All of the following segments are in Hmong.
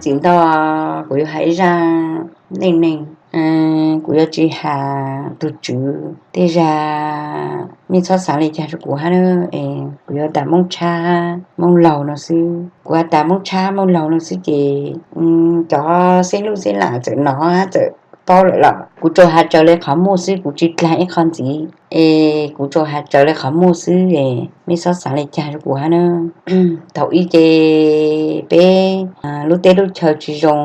Tim no kuv yuav hais ib zaj neej neeg, kuv yuav tsis has tus tswv tej zag, mej txhob xaav le caag rua kuv hab na. Kuv yuav tas Moob Tshab Moob Laug no xwb. Kuv has tas Moob Tshab Moob Laug no xwb ces cov xeeb lub xeeb lam txawm nov txawm paub lawm los kuv tsuas has tsawv le qhov muaj xwb, kuv tsis dlaag ib qho ntxiv es kuv tsuas has tsawv le qhov muaj xwb es mej txhob xaav le caag rua kuv hab na. Thaum ub ces peb lub teb lub chaw tsis zoo,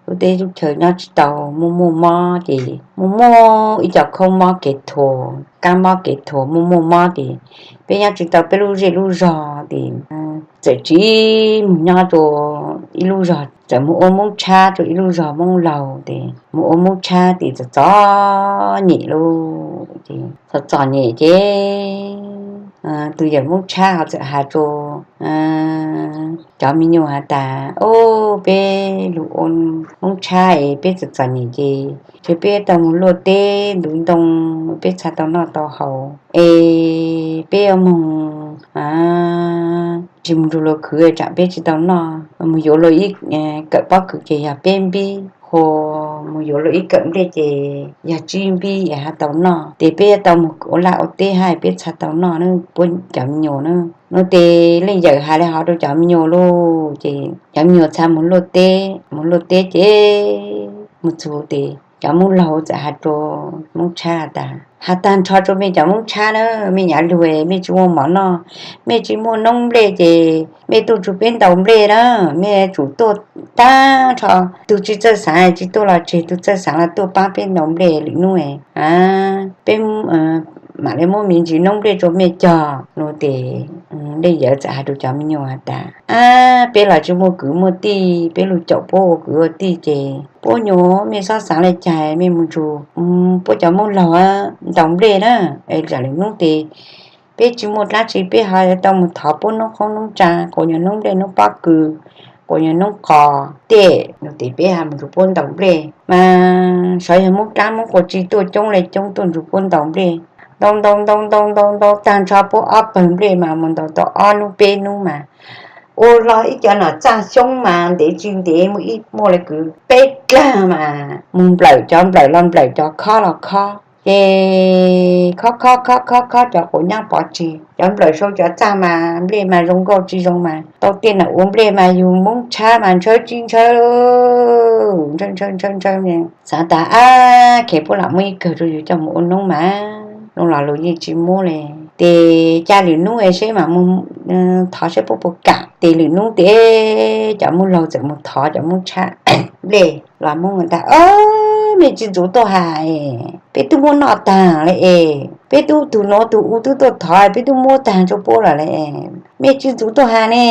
lub teb lub chaw nyob tsis tau, muaj muaj mob ces muaj muaj ib co khaub mob kev thuas, kab mob kev thuas, muaj muaj mob ces peb nyob tsis tau peb lub zej lub zog ces txawm tsiv mus nyob rua ib lub zog, txawm mus ua Moob Tshab rua ib lub zog Moob Laug ces mus ua Moob Tshab ces txom txom nyem lawm ces txom txom nyem ces tus yawm Moob Tshab ho txawm has rua cov me nyuam has tas, Ob, peb lug ua Moob Tshab es peb txom txom nyem ces tseem peb tau mus luaj teb ntuv ntoo, peb txhaj tau noj tau haus es peb yuav moog tsis mus nrug luas khwv tsam peb tsis tau noj, mus yuav luas ib kawm pob kws ces yog peb npib, hu mus yuav luas ib kawm nplej ces yog tsib npib es has tau noj, ces peb yuav tau mus ua laj ua teb hab peb txhaj tau noj na puab cov me nyuam na. Nuav ces leej yawm has le hov rua cov me nyuam lauj ces cov me nyuam txhaj mus luaj teb, mus luaj teb ces mus txug ces cov Moob Laug txawm has rua Moob Tshab tas, Has taag nrho rua mej cov Moob Tshab na, mej nyam lug mej tsis muaj mov noj, mej tsis muaj noob nplej ces mej tuaj tsug peb ntaus nplej na, mej tsum tuaj taag nrho, tug tsis txawj xaav tsis tuaj los tseg, tug txawj xaav los tuaj paab peb ntaus nplej lwm nub, peb mam le muab me ntsis noob nplej rua mej cog. Nuav ces leej yawm txawm has rua cov me nyuam has tas, Ab, peb los tsis muaj kwv muaj tij, peb lug caum puab ua kwv ua tij ces puab nyuam mej xob xaav le caag mej mus nrug puab cov Moob Laug ntaus nplej na, es lwm nub ces peb tsis muaj dlaab tsi peb ho tau mus thov puab noob qoob noob tsaa, quas nyuag noob nplej noob pob kws, quas nyuag noob qos tej, nuav ces peb ho mus nrug puab ntaus nplej mas sawv yog Moob dlaab Moob quas tsi tuaj coob le coob tuaj nrug puab ntaus nplej. Ntaus ntaus ntaus ntaus ntaus ntaus taag nrho puab ob pawg nplej mas mus ntaus tau ob nub peb nub mas ua lug ib cov nom txaaj xyoob mas ntev tsis ntev muaj ib muaj le kwv peb dlaag mas mus nplawm cov nplawm los nplawm cov khob los khob, ces khob khob khob khob khob cov quas nyab pov tseg, cov nplawm sau cov txaaj mas nplej mas zoo nkauj tsis zoo mas tau tej nom ua nplej mas yug Moob Tshab mas ntshaw tsis ntshaw, ntshaw ntshaw ntshaw ntshaw, xaav tas ab kheev puab lam muab ib kawg rua yug coj mus ua noob mas zoo los lug yeej tsis muab le. Ces ca lwm nub es seb mam mus thov seb puab puas kam. Ces lwm nub ces cov Moob Laug txawm mus thov cov Moob Tshab nplej los Moob tas, Mej tsis ntxuav tuaj has, peb tub muab noj taag le es, peb tub tug nuav tug u tub tuaj thov peb tub muab taag rua puab lawm le, mej tsis ntxuav tuaj has ne.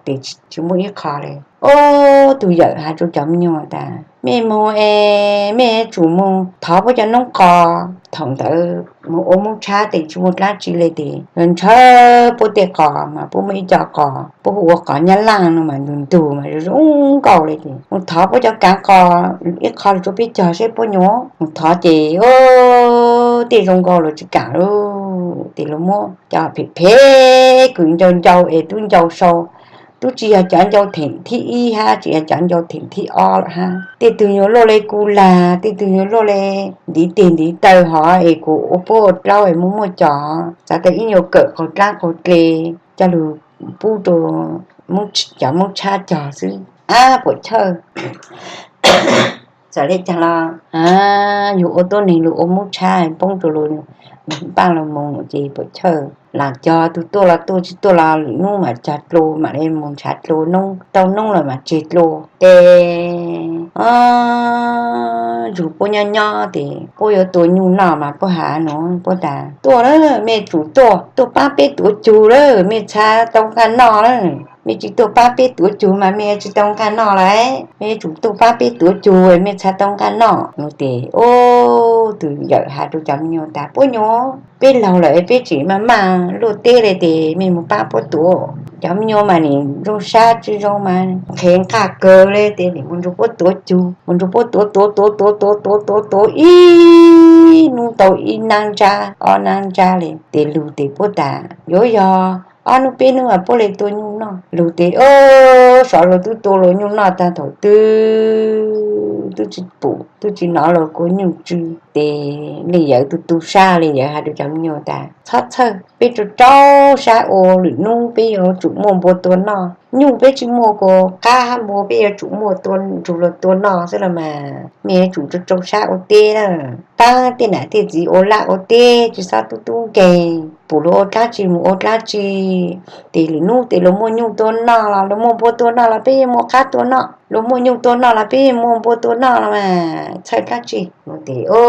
Tes tsis muaj ib qho le. Ob tug yawm has rua cov me nyuam tas, Mej moog es mej tsum moog thov puab cov noob qos. Thaum ntawd moog ua Moob Tshab tes tsis muaj dlaab tsi le tes ntshaw puab tej qos mas puab muaj ib co qos puab hu ua qos nyab laaj no mas ntug ntug mas zoo nkauj le ces moog thov puab cov kaav qos ib qho rua peb cog seb puab nyuam. Moog thov ces tej zoo nkauj lug tsis kam lawm tes lug muab cov phem phem kws ncau ncau es tub ncau sau, tub tsis yog cov ncau theem thib ib hab tsis yog cov ncau theem thib ob lawm hab. Tej tug nyuam luaj le ku lag, tej tug nyuam luaj le ntiv teg ntiv taw hov es kuas ua puab ua dlaub es muaj muaj cov, txav tas ib nyuas kawm qaug dlaab qaug dle coj lug pub rua cov Moob Tshab cog xwb. Ab puam chawj, txawm le caag los yug ua tuab neeg lug ua Moob Tshab poob rua lug npaaj lug moog ces puam chawj. Lam cog tug tuaj los tuaj, tsis tuaj los lwm nub mam cog dlua, mam le moog nrhav dlua, tau noob los mam tseg dlua. Tes ntsuag puab nyob nyob tes puab yuav tua nyuj noj mas puab has nuav, puab tas, Tuaj lawm, mej tsum tuaj, tuaj paab peb tuav cug lawm mej txhad tau nqaj noj lawm. Mej tsis tuaj paab peb tuav cug mas mej tsis tau nqaj noj lawm. Mej tsum tuaj paab peb tuav cug mej txhad tau nqaj noj. Nuav tes ob tug yawm has rua cov me nyuam tas, Puab nyuam, peb laug lawm peb tseem maj maj luaj teb le tes mej moog paab puab tuav. Cov me nyuam mas nim zoo sab tsis zoo mas qhev nqaj kawg le tes nim moog nrug puab tuav cug. Moog nrug puab tuav tuav tuav tuav tuav tuav tuav tuav ib nub tau ib nab ntsab ob nab ntsab le tes lug tes puab tas, Yuav yog ob hnub peb hnub mas puab le tua nyuj noj. Lug tes, o, sov luag tub tua luag nyuj noj tag thaum twg twb tsis pum twb tsis nov luag kua nyuj tsw. Ces leej yawm tus tu sab, leej yawm hais rau cov me nyuam tas, txhob txhawj, peb rau rau sab ua, lwm hnub peb yuav tsum muaj npua tua noj. Nyuj peb tsis muaj kuas qab hab npua, peb yuav tsum muaj tua nrug luag tua noj xwb los mas. Mej yuav tsum rau rau sab ua teb na, pab tej nam tej txiv ua laj ua teb, tsis txhob tub tub nkeeg, pum luag ua dlaab tsi mus ua dlaab tsi. Ces lwm hnub tes luag muaj nyuj tua noj los, luag muaj npua tua noj los peb yeej muaj qab tua noj, luag muaj nyuj tua noj los peb yeej muaj npua tua noj los mas txhawj dlaab tsi. Tes, o,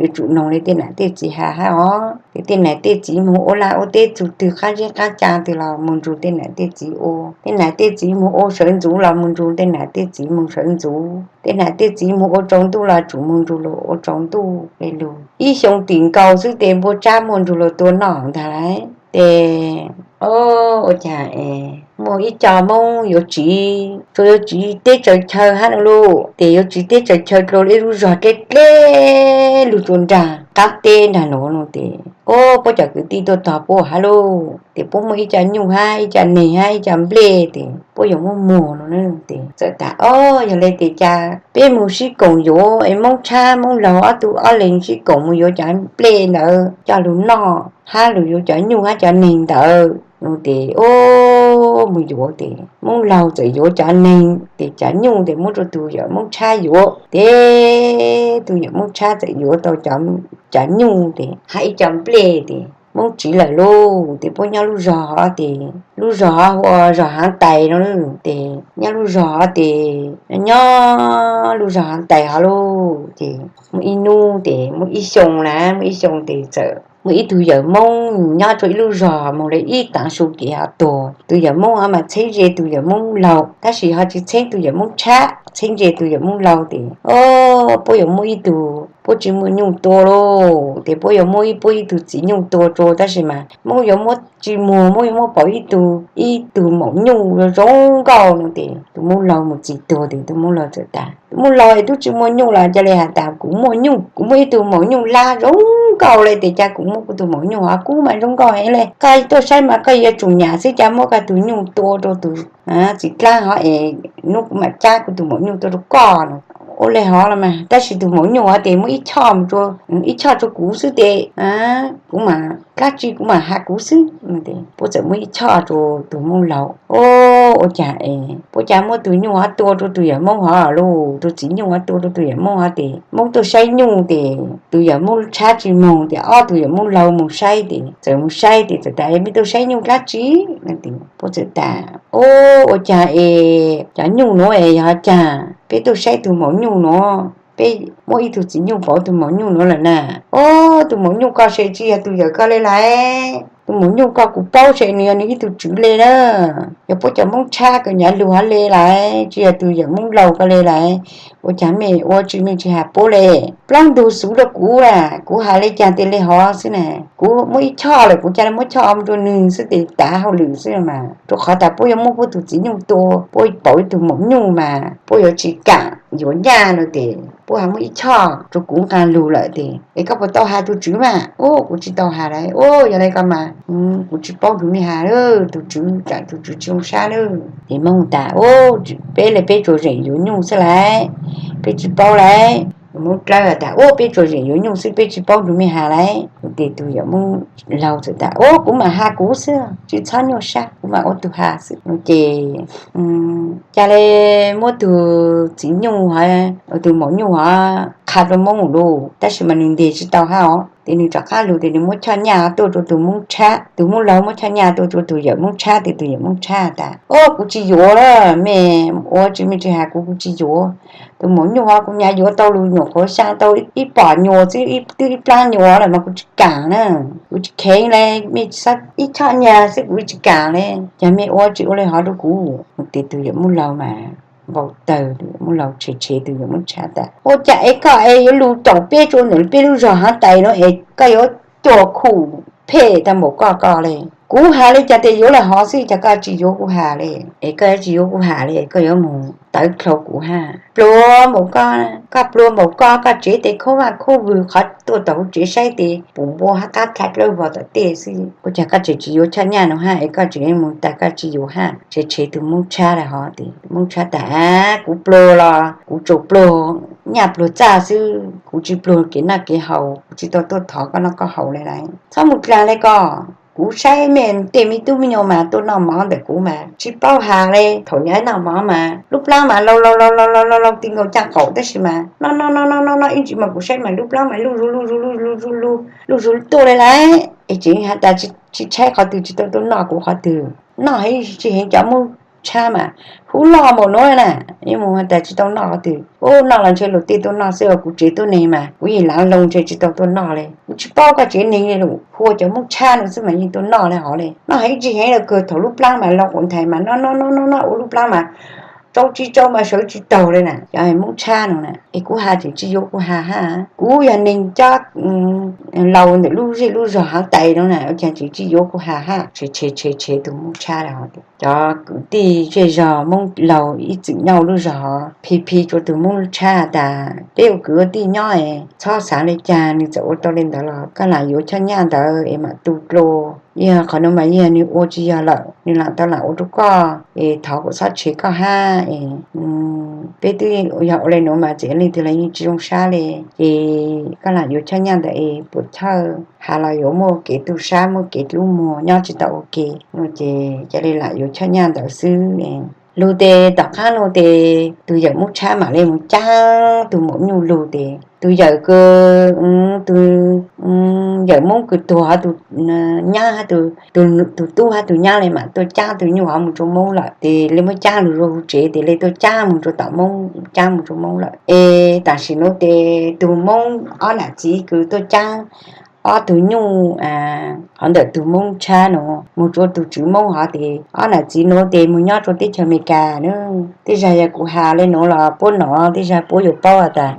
yuav tsum noog le tej nam tej txiv has hab os. Ces tej nam tej txiv moog ua laj ua teb txug twg qab zeb qab ca twg los moog nrug tej nam tej txiv ua. Tej nam tej txiv moog ua sawv ntxuv los moog nrug tej nam tej txiv moog sawv ntxuv. Tej nam tej txiv moog ua tsaus ntuj los tsum moog nrug luag ua tsaus ntuj le lug. Ib xyoo tim nkaus xwb tes npua tsab muaj nrug luag tua noj ntag lauj. Tes, o, ua cas es muaj ib co Moob yuav tsiv, tsuas yuav tsiv teb tsaws chaw hab no lauj. Tes yuav tsiv teb tsaws chaw dlua ib lub zog dleb dleb lug rua nraag qaab teb nraag nuav no. Tes, o, puab cov kwv tij tuaj tog puab hab lauj. Tes puab muaj ib co nyuj hab ib co neeg hab ib co nplej, tes puab yuav muab muag no. Tes txawm tas, o, yog le tes cas peb moog sib koom yuav es Moob tshab Moob laug ob tug ob leeg sib koom moog yuav cov nplej ntawd coj lug noj hab lug yuav cov nyuj hab cov neeg ntawd no. Tes, o, moog yuav tes Moob laug txawm yuav cov neeg, tes cov nyuj tes muab rua tug yawm Moob tshab yuav. Tes tug yawm Moob tshab txawm yuav tau cov nyuj tes hab ib co nplej tes Moob tsiv lawm lauj. Tes puab nyob lub zog hov tes lub zog hov hu ua zog Haav Tais no. Tes nyob lub zog hov tes nyob lub zog Haav Tais hov lauj. Tes muaj ib nub tes muaj ib xyoo na, muaj ib xyoo tes txawm muaj ib tug yawm Moob nyob rua ib lub zog moog le ib taav su kev hov tuag. Tug yawm Moob hov mas txheeb ze tug yawm Moob laug, tab sis ho tsis txheeb tug yawm Moob tshab, txheeb ze tug yawm Moob laug tes, o, puab yuav muaj ib tug, puab tsis muaj nyuj tua lauj, tes puab yuav muab ib, puab ib tug txiv nyuj tua rua, tab sis mas Moob yuav muab tsis muag, Moob yuav muab pauv ib tug, ib tug maum nyuj zoo nkauj no. Tes tus Moob laug mus txim tuag tes tus Moob laug txawm tas, tus Moob laug es tub tsis muaj nyuj los ca le has tas kuv muaj nyuj, kuv muaj ib tug maum nyuj lab zoo nkauj le, tes cas kuv muaj kuv tug maum nyuj hov kub mas zoo nkauj heev le. Koj tuaj saib mas koj yuav tsum nyam xwb, cas muab koj tug nyuj tua rua tus txiv dlaab hov es nub kuv mam cab kuv tug maum nyuj tuaj rua koj no. Ua le hov los mas, tab sis tus maum nyuj hov tes muab ib choj mus rua, ib choj rua kuv xwb tes kuv mam dlaab tsi kuv mam has kuv xwb. Puab txawm muab ib choj rua tus Moob laug. O, ua cas es puab cas muab tug nyuj hov tua rua tus yawm Moob hov lauj, tus txiv nyuj hov tua rua tus yawm Moob hov tes Moob tuaj saib nyuj tes tus yawm Moob tshab tsis moog tes ob tug yawm Moob laug mus saib tes txawm mus saib tes txawm tas, mej tuaj saib nyuj dlaab tsi? Puab txawm tas, o, ua cas es cov nyuj nuav es yog cas peb tuaj saib tug maum nyuj nuav, peb muab ib tug txiv nyuj pauv tug maum nyuj nuav lawm na. O, tus maum nyuj ko se tsis yog tug yawm ko le lais, tus maum nyuj ko kuv paub se nwg yog nwg ib tug tswv le na. Yog puab cov Moob tshab kws nyav lug hov le lais, tsis yog tug yawm Moob laug ko le lais. Ua cas mej ua tsi mej tsis has puab le? Plaub ntug xuv rua kuv a, kuv has le caag tes le hov xwb na. Kuv muab ib choj lawm kuv ca le muab choj mus rua nwg xwb tes tav hauj lwm xwb mas, rua qhov tas puab yuav muab puab tug txiv nyuj tua, puab pauv ib tug maum nyuj mas puab yuav tsis kaam yuav nyaj no tes puab has muab ib choj rua kuv nqaa lug lawm tes, es koj puas tau has tug tswv mas? U, kuv tsis tau has lawm. U, yog le ko mas kuv tsis paub lug mej has, tug tswv, tug tswv tsis zoo sab na. Tes Moob tas, u, peb le peb tsuas zeem yuav nyuj xwb lais, peb tsis paub lais. Moob dlawb tas, u, peb tsuas zeem yuav nyuj xwb peb tsis paub lug mej has lais. Tes tug yawm Moob laug txawm tas, u, kuv mam has kuv xwb, tsis txhob nyuaj sab, kuv mam ua tug has xwb. Ces ca le muab tug txiv nyuj hov, tug maum nyuj hov qha rua Moob lug, tab sis mas nwg nteg tsis tau hab os. Tes nwg rov qab lug tes nwg muab choj nyaj tuaj rua tug Moob tshab, tug Moob laug muab choj nyaj tuaj rua tug yawm Moob tshab tes tug yawm Moob tshab tas, u, kuv tsis yuav lawm, mej ua tsi mej tsis has kuv, kuv tsis yuav. Tug maum nyuj hov kuv nyav yuav tau lug nyuam qhuav xyaa tau ib pom nyuas xwb, twb ib plaab nyuas lawm mas kuv tsis kaam na, kuv tsis kheev le, mej txhob ib choj nyaj xwb kuv tsis kaam le, cas mej ua tsi ua le hov rua kuv. Tes tug yawm Moob laug mas npau tawg, Moob laug tshev tshev tug yawm Moob tshab tas, ua cas es koj es yuav lug caum peb rua ntawm peb lub zog Haav Tais no es koj yuav cua khum phem tag npaum koj ko le. Kuv has li cas tes yuav lawm hov xwb, cas koj tsis yuav kuv has li? Es koj yuav tsis yuav kuv has li, koj yuav mus tawv dlhau kuv hab? Pluag npaum koj, koj pluag npaum koj, koj tsev tes khoob vaj khoob vwg, qhov tuaj tom huv tsev saib tes pum npua hab qab dlha dlawb vog tom tej xwb. Ua cas koj tseem tsis yuav Choj Nyaj no hab, es koj tseem mus tas koj tsis yuav hab? Tshev tshev tus Moob Tshab lawm hov. Tes Moob Tshab tas, Av, kuv pluag los kuv tsuas pluag nyaj pluag txaj xwb, kuv tsis pluag kev noj kev haus, kuv tsis tau tuaj thov koj noj koj haus li lauj. Txhob mus dlaag le koj. Kuv saib mej tej me tub me nyuam mas tuaj noj mov ntawm kuv mas tsis paub has le. Thaum yav noj mov mas lub plaab mas laus laus laus laus laus laus ti nkaus caj qaum, tab sis mas noj noj noj noj noj ib ntsis mas kuv saib mas lub plaab mas luj zuj luj zuj luj zuj luj zuj luj tuaj li lauj. Es tseem has tas tsis tshaib qhov twg, tsis tau tuaj noj kuv qhov twg. Noj heev tsis heev, cov Moob Tshab mas huv loj npaum nuav na, yeej mus has tas tsis tau noj qhov twg. Ub, noj los ntshe luag tej tuaj noj xwb, kuv tsev tuab neeg mas kuv yeej laav loo ntshe tsis tau tuaj noj li. Kuv tsis paub koj tsev neeg li lawm, hu ua cov Moob Tshab no xwb mas yeej tuaj noj li hov li. Noj heev tsis heev los kawg, thaum lub plaab mas laus quas nthaim mas noj noj noj noj noj ua lub plaab mas tsau tsis tsau mas sawv tsis taug li na. Cov Moob Tshab no na, es kuv has tseem tsis yuav kuv has hab. Kuv yog neeg coj laus ntawm lub zej lub zog haav tais no na, ua cas tseem tsis yuav kuv has hab? Tshev tshev tshev tshev tus Moob Tshab lawm hov. Cov kwv tij zej zog Moob laug ib txwm nyob lub zog hov, phi phi rua tus Moob Tshab tas, peb ua kwv ua tij nyob es txhob xav li cas, nws txawm ua tau li ntawd los koj lam yuav Choj Nyaj ntawd es mam tu dlua. Yog qhov nuav mas yog nws ua tsis yog lawm, nws lam tau lam ua rua koj es thov kuas txhob tshev koj hab es peb twb yog ua li nuav mas txawm leej twg los yeej tsis zoo sab li. Ces koj lam yuav Choj Nyaj ntawd es puas chawj, has los yuav muaj kev tu sab muaj kev dlub muag nyob tsis tau ua ke no, ces cia li lam yuav Choj Nyaj ntawd xwb. Lug tes tom qaab nuav tes tus yawm Moob Tshab mam li mus caab tus maum nyuj lug tes tus yawm kws, tus yawm Moob kws tuag hov, tus nyab hab, tus tub hab tus nyab li mam tuaj caab tus nyuj hov mus rua Moob lawm. Tes li muab caab lug rua huv tsev tes li tuaj caab moog rua tom Moob, caab moog rua Moob lawm. Es tam sim nuav tes tus Moob ob nam txiv kws tuaj caab ob tug nyuj hov ntawm tus Moob Tshab nuav moog rua tus tswv Moob hov tes ob nam txiv nuav tes moog nyob rua teb chaws Amelikas na. Tej zag yog kuv has li nuav los puab nov, tej zag puab yuav paub has tas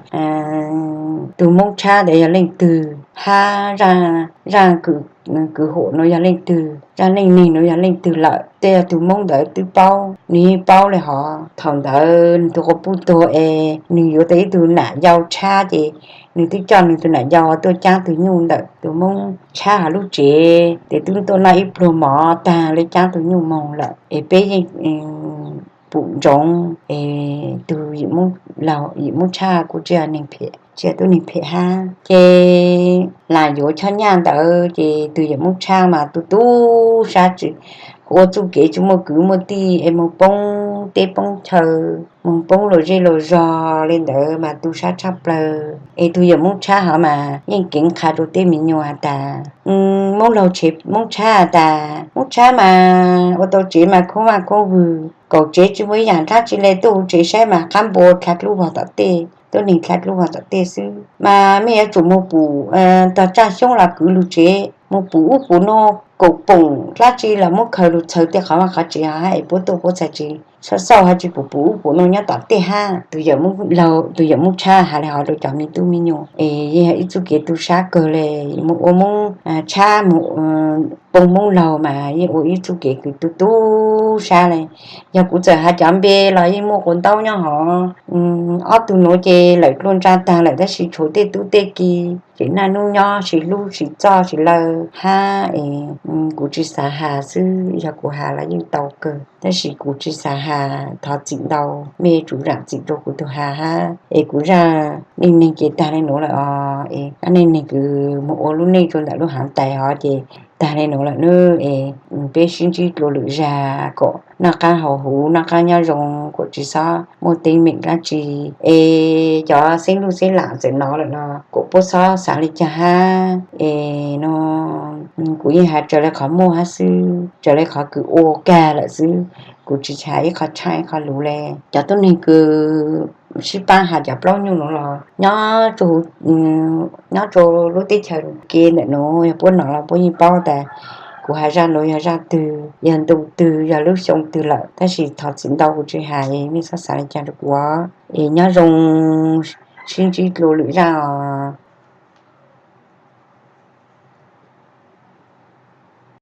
tus Moob Tshab ntawd yog leej twg hab zaj kws hum nuav yog leej twg, zaj neej neeg nuav yog leej twg lawm. Tej yog tus Moob ntawd twb paub, nwg yeej paub li hov. Thaum ntawd nwg tus quas puj tuag es nwg yuav tau ib tug nam yau tshab ces nwg twb coj nwg tus nam yau tuaj caab tug nyuj ntawm tus Moob Tshab hov lub tsev, tes twb tuaj noj ib pluag mov tag li caab tug nyuj moog lawm. Es peb yeej pum ntsoov es tus yawm Moob Tshab kuj tsis yog neeg phem, tsis yog tub neeg phem hab. Ces lam yuav Choj Nyaj ntawd ces tus yawm Moob Tshab mas tu tu sab tsi, ua txuj kev tsis muaj kwv muaj tij es moog poob teb poob chaw, moog poob luag zej luag zog li ntawd mas tu sab tshaj plawg. Es tus yawm Moob Tshab hov mas yeej keev qha rua tej me nyuam has tas, Moob laug tshev Moob Tshab has tas, Moob Tshab mas ua tau tsev mas khoob vaj khoob vwg, kaum tsev tsis muaj ib yaam dlaab tsi le, tuaj huv tsev saib mas qab npua dlha dlub vog tom tej, tuab neeg dlha dlub vog tom tej xwb. Mas mej yuav tsum moog pum tog tsaj xyoob los kwv lug tsev, moog pum ub pum nuav, kaum poom dlaab tsi los muab khaws lug txhawv tej qhov vaj qhov tsev hab es puab tuaj puab txhais tsev, xauj xauj hab tsis pum pum ub pum nuav nyob tom tej hab. Tus yawm Moob Tshab has li hov rua cov me tub me nyuam es yeej yog ib txuj kev tu sab kawg le. Moog ua Moob Tshab moog poob Moob laug mas yeej ua ib txuj kev kws tu tu sab le. Yog kuv txawm has cov npe los yeej muaj quas ntaub nyob hov. Ob tug nuav ces lawm dlua ntsa tag lawm tab sis tshuav tej tub tej ki tseem naj nub nyob sib hlub sib txoj sib law hab es kuv tsis xav has xwb, yog kuv has los yeej tau kawg tab sis kuv tsis xav has, thov txim ntau, mej tsum zaam txim rua kuv tug has hab. Es kuv zaj neej neeg ces tag le nuav lawm os. Es kab neej neeg kws moog ua lub neej rua ntawm lub haav tais hov ces tag le nuav lawm nawb. Es peb sib ntsib dlua lwm zag kom noj qaab haus huv, noj qaab nyob zoo, kom tsis xob muaj teeb meem dlaab tsi. Es cov xeeb luj xeeb laam txawm nov lawm los kom puab xob xav li cas hab. Es no kuv yeej has raws le qhov muaj hab xwb, raws le qhov kws ua kag lawm xwb. Kuv tsis has ib qho tshaaj ib qho luv le. Cov tuab neeg kws sib paab has cov plaub nyuj nuav los nyob, nyob rua lub teb chaws ke ntawm nuav yog puab nov los puab yeej paub tas kuv has zaj nuav yog zaj twg, yog ntu twg, yog lub xyoo twg lawm. Tab sis thov txim ntau kuv tsis has, mej xob xav li cas rua kuv. Es nyob zoo, sib ntsib dlua lwm zaj os.